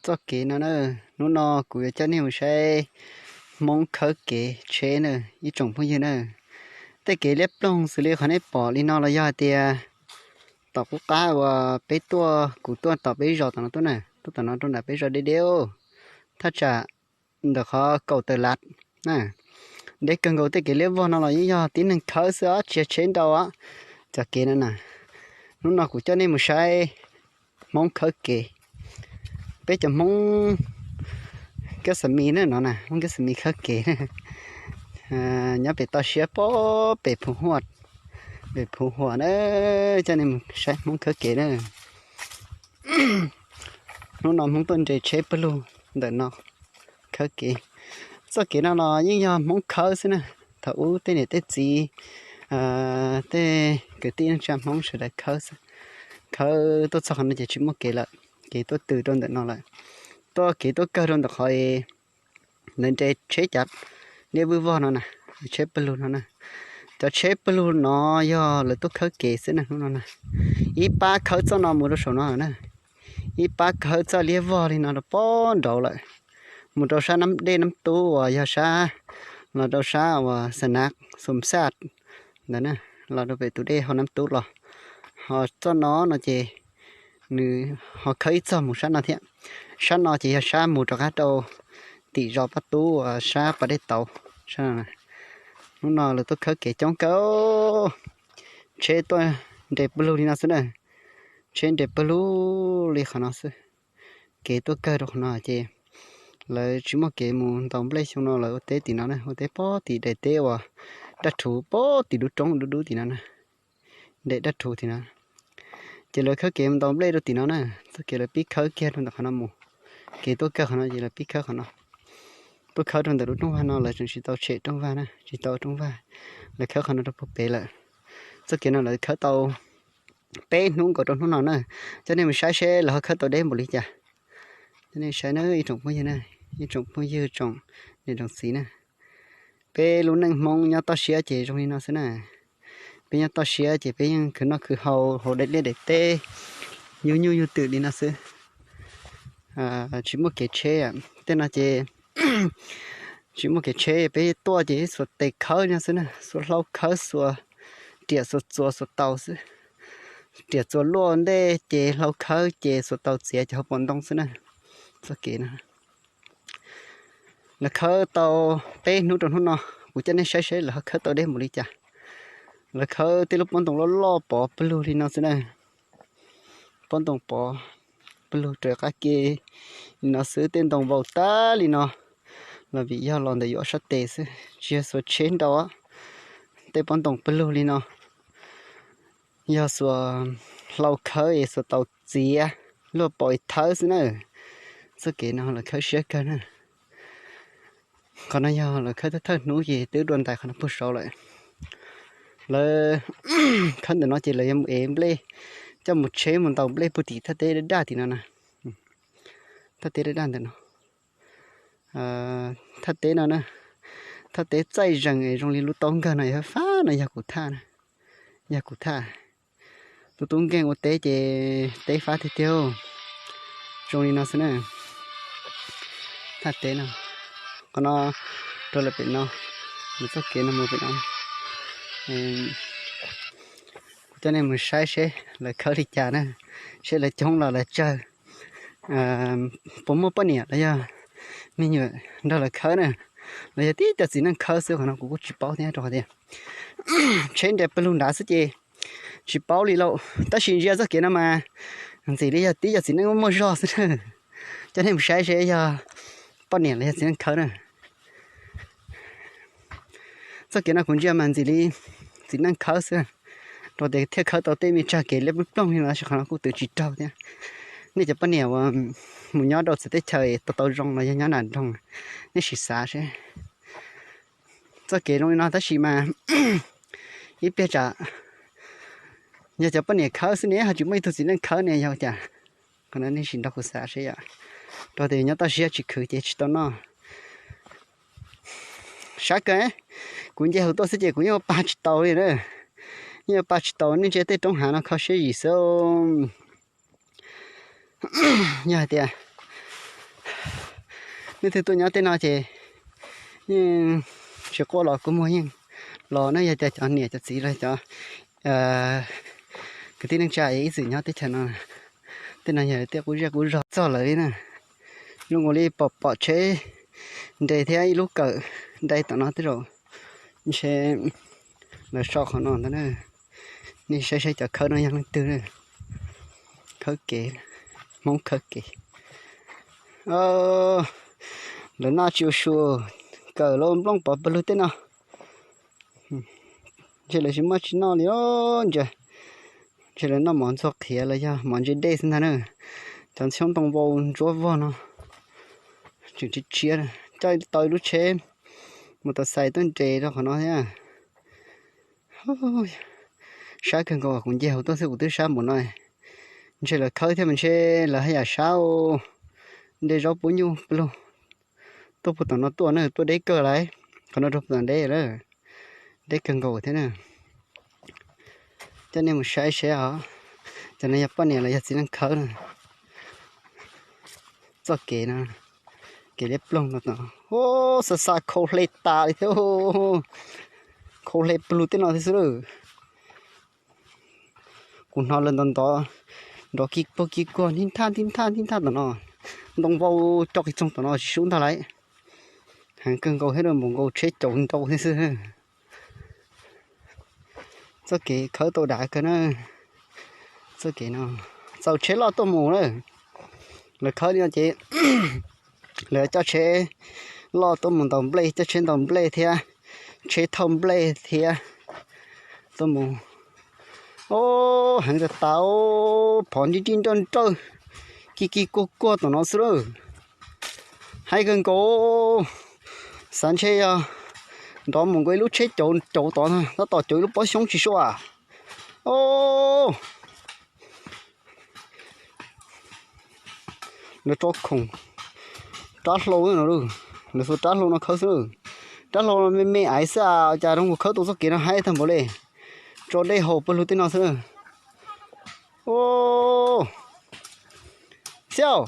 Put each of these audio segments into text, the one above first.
Txoj kev no na, hnub no kuv yuav coj nej mus saib Hmoob khawb kev tsheb na, ib tsoom phooj ywg na. Tej kev liab ploog xws li qhov nej pom li no los yog hais tias tom qub qab uas peb tuaj, kuv tuaj tom peb zos tom no tuaj na, tuaj tom no rau nram peb zos deb deb, thaj tsam ntawm qhov kaum tawm lav na. Deb kawg nkaus, tej kev liab vog no los yeej yog tib neeg khawb xwb os, tsis yog tsheb nrau os. Cov kev no na, hnub no kuv coj nej mus saib Hmoob khawb kev. Peb cov Hmoob Kab Xas Mis na no na, Hmoob Kab Xas Mis khawb kev. Nyob pem toj siab pem Phuv Huam, pem Phuv Huam na, coj nej mus saib Hmoob khawb kev na. Hnub no Hmoob tuaj nres tsheb pawg lug ntawm no khawb kev. Txoj kev no los yeej yog Hmoob khawb xwb na. Thaum ub tej niam tej txiv, tej kwv tij neej tsa Hmoob sawv daws khawb xwb. Khawb tuaj txog qhov no ces tsis muaj kev lawm, kev tuaj tws rau ntawm no lawm. Tuaj kev tuaj kawg rau ntawm qhov lawv nres tsheb cov liab vwj vog no na, tsheb pawg lug no na. Cov tsheb pawg lug no yog lawv tuaj khawb kev xwb na hnub no na. Ib pab khawb txoj no mus rau saum no na, ib pab khawb txoj liab vog li no rau pob nraud lawm, mus rau sab dej Nab Tub uas yog sab, los rau sab uas Xa Nav Xum Xaj ntawd na, los rau pem tus dej hauv Nab Tub los. Ho txoj no no ces nws ho khawb ib txoj mus sab no thiab. Sab no ces yog sab mus rov qab rau tim zos Paj Tub uas sab pas dej tauv. Hnub no lawv tuaj khawb kev coob kawg, tsheb tuaj nres pawg lug li no xwb na, tsheb nres pawg lug li qhov no xwb. Kev tuaj kawg rau qhov no ces lawv tsis muaj kev mus ntaus nplej xyoo no lawv ua teb tim no na, ua teb pob tim daim teb uas daj rhuv pob tim lub roob dub dub tim no na, daim daj rhuv tim no. Ces lawv khawb kev mus ntaus nplej rau tim no na, txoj kev lawv pib khawb kiag rau ntawm qhov no mus. Kev tuaj kawg qhov no ces lawv pib khawb qhov no. Tuaj khawb rau ntawm lub rooj vag no lawv tseem tsis tau tshem rooj vag na, tsis tau rooj vag, lawv khawb qhov no rau puag pem lawm. Txoj kev no lawv khawb tau peb hnub nkaus rau hnub no na. Coj nej mus saib seb lawv ho khawb tau deb npaum li cas. Coj nej saib na ib tsoom phooj ywg na, ib tsoom phooj ywg tsoom niam tsoom txiv na. Peb lub neej Hmoob nyob toj siab ces zoo li no xwb na. Peb nyob toj siab ces peb yeej khwv noj khwv haus hauv daim liaj daim teb, yug nyuj yug twm li no xwb. Tsis muaj kev tsheb, tej no ces tsis muaj kev tsheb, peb tuaj ces xuas tes khawb li no xwb na, xuas hlau khawb, xuas riam xuas txuas xuas taus xwb. Riam txuas luaj ntej ces hlau khawb ces xuas taus txiav ces hauv paus ntoo xwb na. Txoj kev no lawv khawb tau peb hnub rau hnub no, kuv coj nej saib seb lawv ho khawb tau deb npaum li cas. Lawv khawb tej lub pob ntoo loj loj pov pawg lug li no xwb na. Pob ntoo pov pawg lug raws qab ke li no xwb, tej ntoo vau tag li no los vim yog los ntawm yus ob sab tes xwb, tsis yog xuas tsheb nrau. Tej pob ntoo pawg lug li no yog xuas hlau khawb es xuas taus txiav luaj paus thawb xwb na. Txoj kev no lawv khawb siab kawg na. Qhov no yog lawv khawb thawj thawj hnub ces twb dua ntais qhov no puag saud lawm. Lawv khawb ntawm no ces lawv yuav mus ev nplej, coj mus tsheb mus ntaus nplej puag tim thaj teb daj daj tim no na. Thaj teb daj daj ntawm no, thaj teb no na, thaj teb txaij zees zoo li lub taub nkawg no yog fab no yog kuv thaj na, yog kuv thaj. Tus tub nkeeg ua teb ces teb fab tiag tiag, zoo li no xwb na. Thaj teb no, qhov no rau lawm pem no, mus txoj kev no mus pem no. Kuv coj nej mus saib seb lawv khawb li cas na, seb lawv coob los lawv tsawg, puas muaj poj niam los yog me nyuam nrog lawv khawb na, los yog tib cov txiv neej khawb xwb, qhov no kuv kuj tsis paub thiab rau qhov tias tsheb nres pawg lug nrad xwb ces tsis paub li lauj. Tab sis ntsia txoj kev no mas ntxim li yog tib cov txiv neej muaj zog xwb na. Coj nej mus saib seb yog poj niam los yog txiv neej khawb na. Txoj kev no kuv ntsia mas ntxim li txiv neej khawb xwb, rau tias thiaj khawb tau tej me tsag kev liab ploog li no, tab sis qhov no kuj twv tsis raug thiab. Nej cov poj niam uas mus nyob rau txawv teb chaws tau tau zoo los yog nyob nram nroog, nej sim xav seb. Txoj kev zoo li no tab sis mas ib pliag tsam yog cov poj niam khawb xwb ne, ho tsis muaj ib tug txiv neej khawb ne yog cas? Qhov no nej sim nrog kuv xav seb yom. Rau tias nyob toj siab tsis khwv ces tsis tau noj. Sab kawg, kuv nce hauv tuaj xwb ces kuv yeej ua pa tsis taus li na. Yeej ua pa tsis taus, nej ntsia tej roob hav no kho siab yim xwb. Yog hais tias Leej twg tuaj nyob tej no ces yeej tsis quaj los kua muag yeej los na, yog tias cov niam cov txiv los cov kwv tij neej tsa ib txwm nyob teb chaws no. Tej no yog tej qub zej qub zog txog lawm li na. Zoo nkaus li pom pom tsheb nres thiab ib lub kawm dai tom no tej zaum ntshe lawv so qhov no ntag na. Nej saib saib cov khawb no yog leej twg na. Khawb kev, Hmoob khawb kev. Lawv noj tsis ua su, kawm los nplooj pov pawg lug tej no. Ntshe lawv tsis muaj tsis noj li os. Ntshe lawv noj mov ntxuag qhiav los yog mov ntse dej xwb ntag na. Cov xyoob ntoo vau ntsuab vog no tseem tshiab tshiab, coj tau ib lub tsheb mus tau xais tuaj nres rau qhov no thiab. Sab kawg nkaus, kuv nce hauv tuaj xwb kuv twb sab npaum no. Ntshe lawv khawb thiab mas ntshe lawv haj yam sab. Nres zaub pub nyuj pawg lug tuaj puag tom no tuaj na, tuaj deb kawg lauj. Qhov no rau puag tom deb lawm, deb kawg nkaus thiab na. Coj nej mus saib seb os, cov no yog poj niam los yog txiv neej khawb na. Txoj kev no, kev liab ploog no, xa xa khau hle tas li thiab. Khau hle pawg lug tej no thiab xwb lawm. Kuv hnov lawv ntov ntov, nrov kib puag kib kuag ntib nthaj ntib nthaj ntib nthaj tom no. Ntoo vau coj qis txoog tom no tsis sub ntag lauj. Heev kawg nkaus thiab, npaum nkaus tsheb caum nrau thiab xwb. Txoj kev khawb tau dav kawg na. Txoj kev no txaus tsheb loj tuaj mus na. Lawv khawb li no ces lawv coj tsheb loj tuaj mus ntaus nplej, coj tsheb ntaus nplej thiab, tsheb thauj nplej thiab tuaj mus. Heev tas tas, phov nrij nrij nrawj nrawj, kij kij kuag kuag tom no xwb lawm. Haib kawg nkaus, xav ntshe yog nrov mus nkaus ib lub tsheb cauv cauv tod, tab tom cauv ib lub pob xyoob tsis suav. Lawv tso khoom rab hlau no, lawv xuas rab hlau no khawb xwb. Rab hlau no me me aiv xwb, cas zoo nkaus khawb tau txoj kev no haib tag npaum li. Tso dej haus pawg lug tej no xwb. Xiab,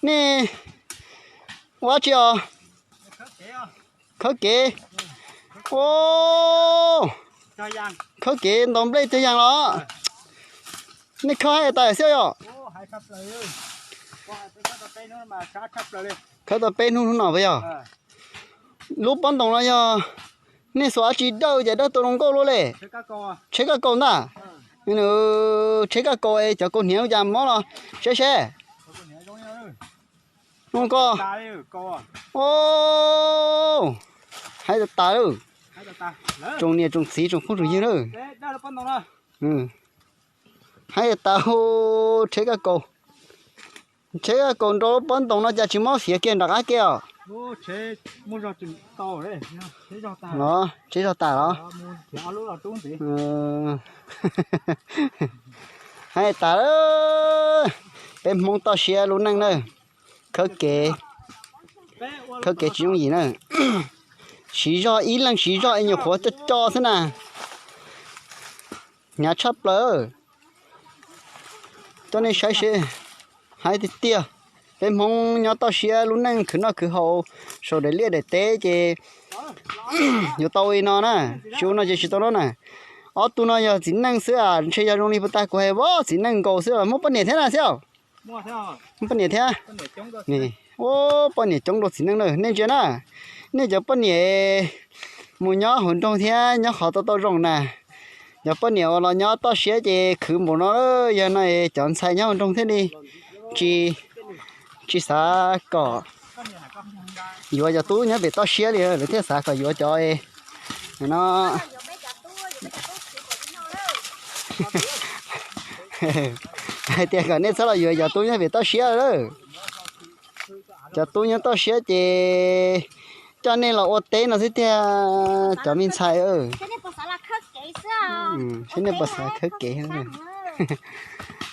nej ua dab tsi os? Khawb kev. Khawb kev ntaus nplej cog yas los? Nej khawb haib tas Xiab yom? Khawb tau peb hnub hnub no puas yog? Lub pob ntoos no yog nej xuas dab tsi dawj ces dawj tau zoo nkauj luaj li? Tsheb kaj kaus ntag. Tsheb kaj kaus es cov kaus hniav cas mob los saib seb. Zoo ko. Haib tas tas lawm. Tsoom niam tsoom txiv tsoom phooj tsoom ywg lawm. Haib tas tas, tsheb kaj kaus. Tsheb kaj kaus nrau lub pob ntoos no cas tsis mob fiav kiag nram qab ke os? Los tsheb zog tas los? Haib tas lawm. Peb Hmoob toj siab lub neej na. Khawb kev, khawb kev tsis yooj yim na. Siv zog ib leeg siv zog es nyuam qhuav co co xwb na. Hnyav tshaj plaws. Coj nej saib seb, haib tiag tiag. Peb Hmoob nyob toj siab lub neej khwv noj khwv haus saum daim liaj daim teb ces yuav tau li no na. Tsis ua no ces tsis tau no na. Ob tug no yog txiv neej xwb, ntshe yog zoo li puag ta kuv hais, txiv neej nkaus xwb los muaj poj niam thiab na Xiab? Muaj poj niam thiab. Poj niam coob dua txiv neej na. Nej ntsia na, nej cov poj niam mus nyob hauv nroog thiab nyob qhov tau tau zoo na. Cov poj niam uas los nyob toj siab ces khwv npaum no, yog no cov ntxhais nyob hauv nroog thiaj li tsis, tsis xav kom yuav cov tub nyob pem toj siab li, lawv thiaj xav kom yuav cov no. Hais tias kom nej txhob los yuav cov tub nyob pem toj siab lawm. Cov tub nyob toj siab ces coj nej los ua teb no xwb tiag cov me ntxhais. Seb nej puas xav khawb kev.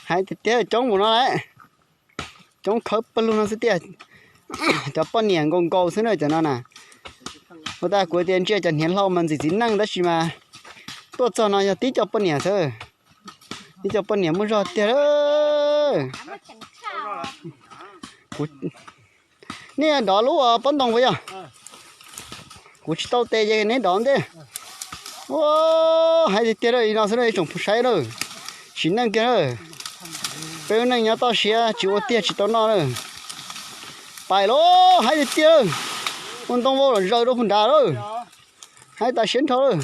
Hais tiag tiag coob mus no lawm. Coob khawb pawg lug no xwb tiag. Cov poj niam nkaus nkaus xwb na cov no na. Ua tas kuv tias ntsia cov hniav hlau mas ntxim txiv neej tab sis mas tuaj txog no yog tib co poj niam xwb. Tib co poj niam muaj zog tiag. Kuv Nej dov lub pob ntoo puas yog? Kuv tsis tau tes ces neb dov ntej. Ua, haib tiag tiag li no xwb ib tsoom phooj ywg saib lawm. Sim neej kiag lawm. Peb lub neej nyob toj siab tsis ua tiag tsis tau noj lawm. Pais lawm, haib tiag tiag lawm. Ua ntoo vau los zaws rau puag nrad lawm. Haib tas siab nrho lawm.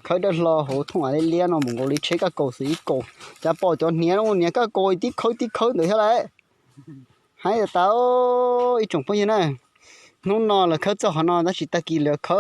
Khawb dawb hlo hauv thooj av liab liab no mus nkaus li tsheb kaj kaus xwb ib kaus. Cas pom cov hniav no nias kaj kaus tib khawb tib khawb ntawd thiab lauj. Haib tas tas ib tsoom phooj ywg na. Hnub no lawv khawb txog qhov no tab sis tag kis lawv khawb